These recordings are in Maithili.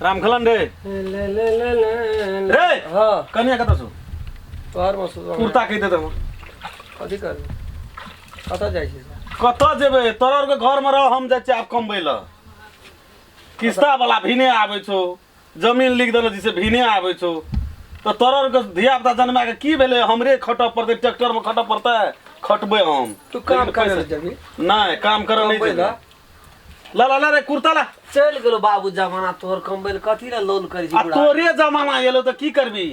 रामखलन रे ले ले ले ले ले। रे हाँ कनिया कतऽ छौ तोहर महसूस कुर्ता कहि देतै हमर कथी करबै कतऽ जाइ छी कतऽ जेबै तोरा आरके घरमे रह हम जाइ छियै आब कमबै लए किस्ता वाला भिने आबै छौ जमीन लिख देलो जिसे भिने आबै छौ तऽ तोरा आरके धिया पुता जन्मा के की भेलै हमरे खटऽ पड़तै ट्रैक्टरमे खटऽ पड़तै खटबै हम तू काम लेकिन करे पैसा- जेबी नहि काम करऽ नहि कमबै जेबै लए ला ला ला रे कुर्ता ला चलि गेलो बाबू जमाना तोहर कमबै लए कथी लए लोल करै छी आ बुढ़ा तोरे जमाना एलो तऽ की करबी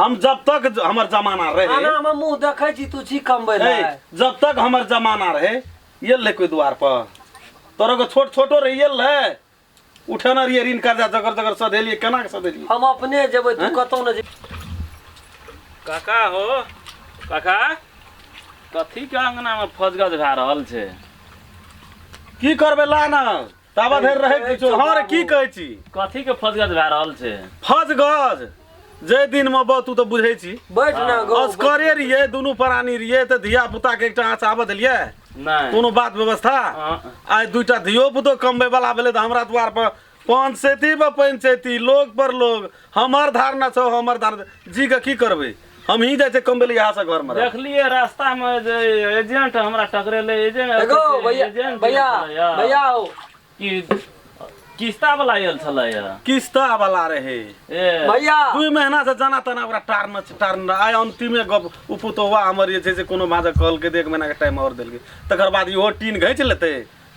हम जब तक हमर जमाना रहे आना हमर मुँह देखै छी तू छी कमबै लए ए, जब तक हमर जमाना रहे ये ले कोई द्वार पर तोरो के छोट छोटो रही ये ले उठेने रहिए ऋण कर्जा जगर जगर सधेलिए केना के सधेलिए हम अपने जेबै तू कतौ ने जेबी काका हो काका कथी के अंगना में फजगज भए रहल छै की करबै ला ना ताबा धरि रहै किछो हँ रे की कहै छी कथी के फजगज भए रहल छै फज गज जे दिन मे बा तू तऽ बुझै छी बैठ ना गो असकरे रहिए दुनू प्राणी रहिए तऽ धिया पुता के एकटा आँच आबऽ देलियै नहि कोनो बात व्यवस्था हँ। आइ दूटा धियो पुतो कमबै वाला भेलै तऽ हमरा द्वार पर पंचैती पर पंचैती लोग पर लोग हमर धारणा छौ हमर धारणा जी के की करबै हम ही जाइ छियै कमबै लए इएह से घरमे रह। देखलिए रास्ता में जे एजेंट हमरा टकरेले एजेंट एगो भैया एजेंट भैया छलैया। भैया हो कि किस्ता वाला आयल छलैया किस्ता वाला रहे ए भैया 2 महीना से जाना तना ओकरा टारन टारन आइ अंतिमे गप उ पुतोहुआ हमर जे छै से कोनो भाजक कहलकै तऽ 1 महीना के टाइम आओर देलकै तकर बाद इहो टीन घैच लेतै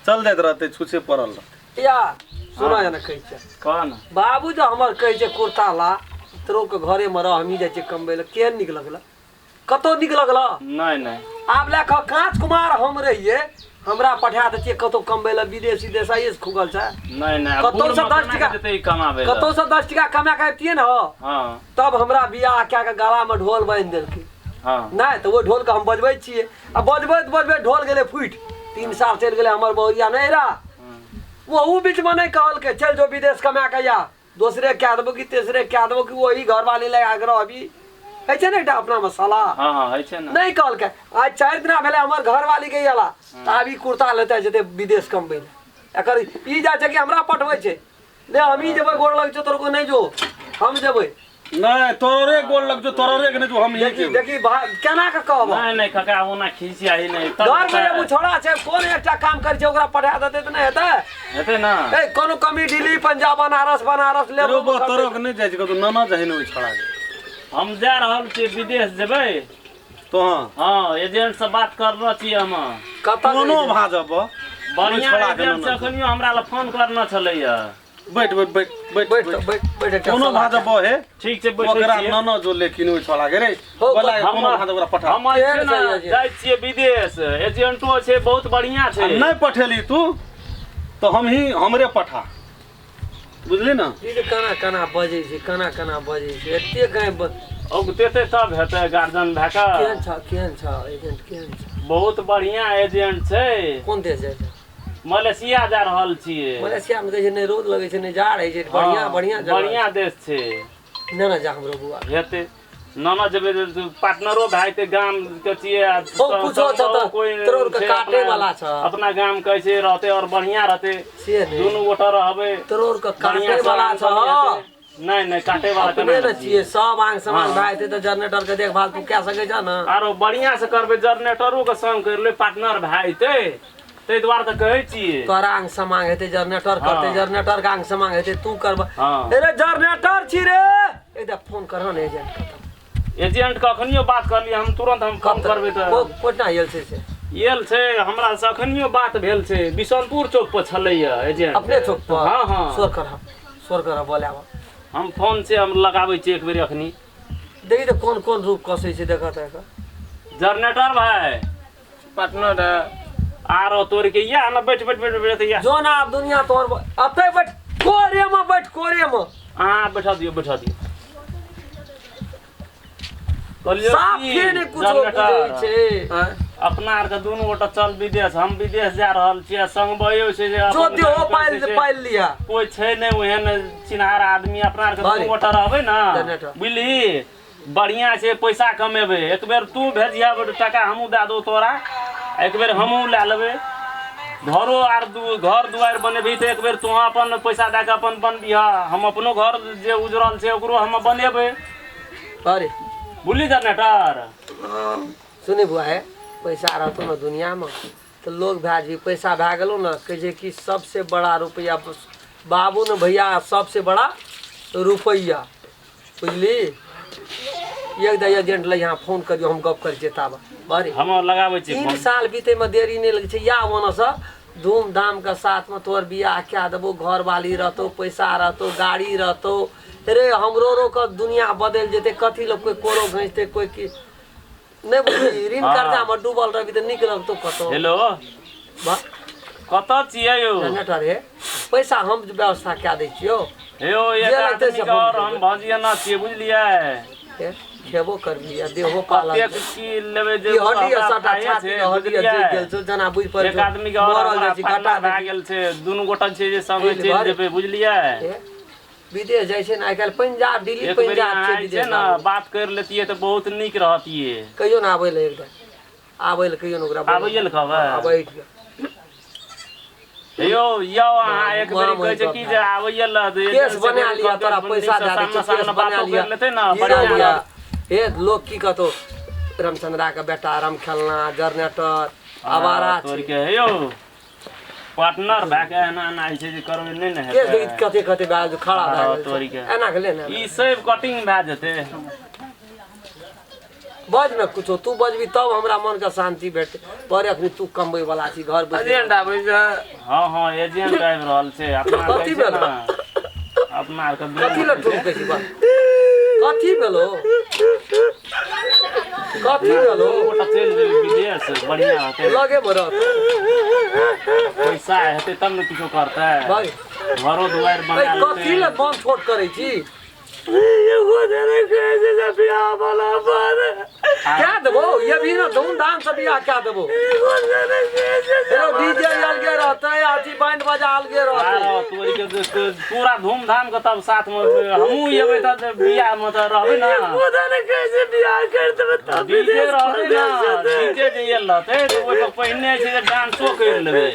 चल जाइत रहतै छुछे पड़ल रहतै भैया सुना जना कहै छै कह ने बाबू जो हमर कहै छै कुर्ता ला तोरो के घरे मे रह हमही जाइ छियै कमबै लए केहन नीक लगल कतौ नीक लगल नहि नहि आब लए कऽ काँच कुमार हम रहियै हमरा पठा दै छियै कतौ कमबै लए विदेश विदेश आइए से खुगल छै नहि नहि आब कतौ से बूढ़मे 10 केना टका के जेतै ई कमाबै लए? कतौ से 10 टका कमा के अबितियै ने हँ तब हमरा बियाह कए के गला मे ढोल बान्हि देलकै हँ नहि तऽ ओहि ढोलके हम बजबै छियै आ बजबैत बजबैत ढोल गेलै फूटि 3 साल चलि गेलै हमर बहुरिया नहि रहा ओहू बीचमे नहि कहलकै चलि जो विदेश कमा के आ दोसरे कए देबो कि तेसरे कए देबो कि वही घरवाली लगा के रहबी होइ छै ने एकटा अपनामे सलाह हँ हँ होइ छै ने नहि कहलकै आइ 4 दिना भेलै हमर घरवाली के अयला तऽ आब ई कुर्ता लेते जेतै विदेश कमबै लए एकर ई जाइ छै कि हमरा पठबै छै ले हमही जेबै गोर लग छौ तोर को नहि जो हम जेबै नहि तोरे गोर लग जो तोरे के नहि जो हम ही देखी जेबै देखी भाई केना के कहब नहि नहि काका ओना खिसियाही नहि तब घर में हेतै। एगो छोड़ा छै कोन एकटा काम करै छै ओकरा पठा देतै तऽ नहि हेतै हेतै ने ए कोनो कमी दिल्ली पंजाब बनारस बनारस ले रो बा तोरो के नहि जाइ छै कतौ नाना जाहि ने ओहि छोड़ा के हम जा रहल छियै विदेश जेबै तो हाँ हँ एजेंट से बात करने छियै हम कतऽ कोनो भाजब बढ़िया छोड़ा के एजेंट से नाना अखनियो हमरा लग फोन करना छलैया बैठ बैठ बैठ बैठ बैठ बैठ बैठ एकटा कोनो सलाह भाजब हे ठीक छै बैठै ओकरा छियै नाना जो लेकिन ओहि छोड़ा के रे हो, बोला के कोनो हम भाजब ओकरा पठा हम जे छै केहन ने छै एजेंट? जाइ छियै विदेश एजेंटो छै बहुत बढ़िया छै आ नहि पठेली तू तो हम ही हमरे पठा बुझली ना ई जे केना केना बजै छै केना केना बजै छै एते गाय औगतेतै तब हेतै गार्जियन भए कऽ केहन छ केहन छ एजेंट केहन छ बहुत बढ़िया एजेंट छै कोन देश जाइ छै मलेशिया जा रहल छियै मलेशिया मे कहै छै नहि रौद लगै छै नहि जाड़ होइ छै बढ़िया हँ, बढ़िया जगह बढ़िया देश छै नहि ने जा हमरो बुआ हेतै नाना जेबै तऽ पार्टनरो भए जेतै गाम के छियै आ कुछो छौ तऽ कोइ तोरो के छै काटे अपना- वाला छौ। अपना गाम कहै छै रहतै और बढ़िया रहतै से नहि दुनू गोटा रहबै तोरो के बढ़िया काटे वाला सब छौ हेतै। नहि नहि काटे वाला अपने केना ने छियै सब आंग समांग भए जेतै तऽ जनरेटर के देखभाल तू कए सकै छह ने आरो बढ़िया से करबै जनरेटरो के संग करि लेबै पार्टनर भए जेतै ताहि दुआरे तऽ कहै छियै तोरा आंग समांग हेतै जनरेटर करतै हँ। जनरेटर के आंग समांग हेतै तू करब हँ। अरे जनरेटर छी रे एकटा फोन करह ने एजेंट के तऽ। एजेंट के अखनियो बात करलियै हम तुरंत हम फोन करबै तऽ कोना आयल छै से आयल छै हमरा से अखनियो बात भेल छै बिशनपुर चौक पर छलैया एजेंट अपने चौक पर हँ हँ शोर करह शोर करह बोलाब हम फोन से हम लगाबै छियै एक बेर अखनी देखी तऽ कोन कोन रूप कसै छै देखऽ तऽ एकर जनरेटर भाय पार्टनर है आरो तोड़ के या ना बैठ बैठ बैठ बैठ या जो ना आब दुनिया तोहर अतै बैठ कोरे में बैठ कोरे में अहाँ बैठा दियौ बैठा दियौ कहलियौ साफ की, के ने कुछो बुझै जनरेटर, छै आँय? अपना आरके दुनू गोटा चल विदेश हम विदेश जा रहल छियै संगबयो छै जे जो अपन ते हो गाम पाइल छै से पाइल लिया कोइ छै नहि ओहन चिन्हार आदमी अपना आरके भारी। दुनू गोटा रहबै ने जनरेटर। बुझलिही बढ़िआँ छै पैसा कमेबै एक बेर तू भेजिहा टाका हमहूँ दए देबौ तोरा एक बेर हमहूँ लए लेबै घरो आर घर दुआरि बनेबही तऽ एक बेर तोँ अपन पैसा दए कऽ अपन बनबिह, हम अपनो घर जे उजरल छै ओकरो हम बनेबै। अरे बुझली जनरेटर? सुने बुआ, हे पैसा रहतो ने दुनिया में तऽ लोग भए जेबही। पैसा भए गेलो ने, कहै छै कि सबसे बड़ा रुपैआ बाबू ने भैया, सबसे बड़ा रुपैआ, बुझली? एक दा एजेंट लग यहाँ फोन करियो, हम गप करै छियै ताबे। बरे हम लगाबै छियै 3 फोन। साल बीते में देरी नहीं लगै छै। या ओना से धूमधाम के साथ में तोहर बियाह कए देबो, घरवाली रहतौ, पैसा रहतौ, गाड़ी रहतौ। रे हमरो रो के दुनिया बदलि जेतै। कथी लोग कोई कोरो घैंचतै, कोई की नहि बुझली? ऋण कर्जा में डूबल रहबी तऽ नीक लगतौ कतौ? हेलो, कतऽ छियै यौ? जनरेटर हे, पैसा हम व्यवस्था कए दै छियौ। यौ जे एक लगतै से आदमीके हम आओर हम देबै। भजियना छियै, बुझलियै? हे, खेबो करबी आ देहो पालन। कतेक की लेबै जे ई हड्डी आ हमरा सभटा खाए छाती छै, के हड्डी आ बुझलियै? जरि गेल छौ, जेना बुझि पड़ै एक छौ आदमीके आओर मरल हमरा जाइ छी, घटा पार्टनर भए देबही। गेल छै, दुनू गोटा छै जे संगे बुझि चलि भर। जेबै, बुझलियै? हे, विदेश जाइ छै ने आइ काल्हि, पंजाब दिल्ली एक बेर पंजाब अहाँ छै जे छै विदेश ने आबै। बात करि लेतियै तऽ बहुत नीक रहतियै। कहियो ने आबै लए, एकटा आबै लए कहियो ने ओकरा बोलबै। आबैये लए कहबै? आबै के। यौ यौ, अहाँ एक बेर कहै छै की जे आबैये लए तऽ केस बना लिअ, तोरा पैसा दए दै छियौ, केस बना बातो लिअ, करि लेतै ने, हीरो बढ़िआँ लिअ। रहत। हे, लोग की कहतौ? रामचंद्रा के बेटा राम खेलना जनरेटर आवारा तोड़ छै। के हे यौ, पार्टनर भए के एना एना होइ छै जे करबै नहि ने केस हेतै। देखी कते कते भए गेल, खड़ा भए हँ, गेल तोड़ि छै। के। एना के ले ने। ई सब कटिंग भए जेतै। बज ने कुछो, तू बजबी तब हमरा मन के शांति भेटतै। पर अखनी तू कमबै वाला छी, घर बैसल। एजेंट आबै छै। हँ हँ, एजेंट आबि रहल छै। अपना कथी कहै छै भेल? ने अपना आरके कथी लए ठुमकै छी? बा कथी भेलो? कथी भेलो? गोटा चलि जेबै विदेश, बढ़िआँ हेतै। लगे मे रहतौ। पैसा हेतै तब ने किछो करतै। भाइ घरो दुआरि बना ऐ, कथी लेतै। लए मन छोट करै छी? एगो जने कहै छै जे बियाह वाला पर क्या देबो? ये भी ना धूमधाम से बियाह क्या देबो। एगो जने कहै छै जे हेरो डीजे अलगे रहतै, अथी बैंड बाजा अलगे रहतै। आरो तोरी के पूरा धूमधाम के तब साथ में हमहूँ एबै तऽ बियाह मे तऽ रहबै ने। एगो जने कहै छै बियाह कर देबै तब डीजे विदेश रहतै ने, परदेश जेतै। डीजे जे आयल रहतै तऽ ओहिसँ पहिने छै जे डांसो करि लेबै।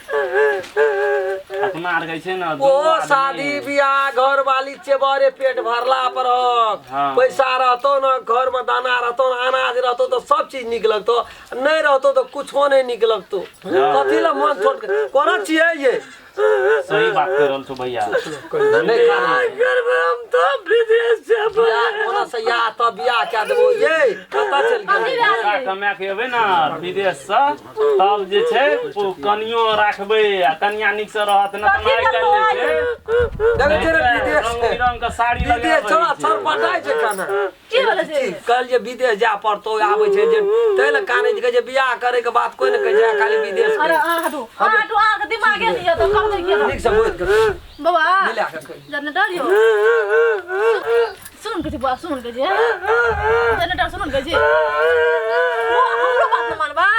अपना आर के छै ने ओ दुनू आदमी। शादी बियाह घरवाली चेबरे पेट भरला पर हक। हाँ। पैसा रहतो न, घर में दाना रहतो न, अनाज रहतो तो सब चीज निक लगतो, नहीं रहतो तो कुछो नहीं निक लगतो। कथी ला मन छोड़ के कोना छियै ये? सही बात कहि रहल छौ भैया। नहीं खाना करबै हम तो विदेश जेबै। बियाह कोना से या तऽ बियाह कए देबो। ये कतऽ चलि गेलै? पैसा कमा के एबै ने विदेश से तब जे छै ओ कनियो राखबै आ कनिया नीक से रहत ने तऽ आइ काल्हि जे छै देखै छियै रे विदेश रंग बिरंग के साड़ी विदेश लगाबै छोड़ा छै। छरपटाइ छै खाना। की भेलै से? कहल जे विदेश जाय पड़तौ, आबै छै जे ताहि लए कानै छै। कहै छै बियाह करे के बात कोइ ने कहै छै, खाली विदेश अरे अहाँ हटू, अहाँ हटू, अहाँके दिमागे नहि यऽ तऽ कहबै की? नीक से बोल के बौआ मिला के कहि। जनरेटर यौ, सुन के छै बौआ, सुन के छै जनरेटर, सुन के छै बौआ, हमरो बात नहि मानबै।